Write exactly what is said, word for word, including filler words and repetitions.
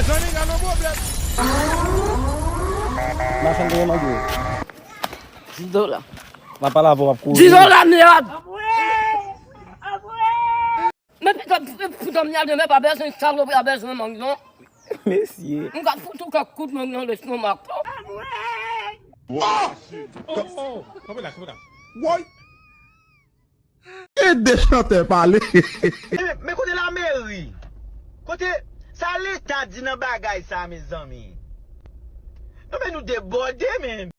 Zanmi, gade yon pwoblèm. Machann te manje. Dis dola. M ap pale avè w, w ap kouri. Dis dola, mèd! Men pito, pito m yal demen pa bezwen salopri a bezwen mang non. Mesye. M ka fout ou kèk kout mang nan lestomak. Oh! Oh! Kanpe la, kanpe la. Woy! E de chantè pale. Men kote lameri? Kote sa leta di nan bagay sa mezanmi? Non men nou debòde men.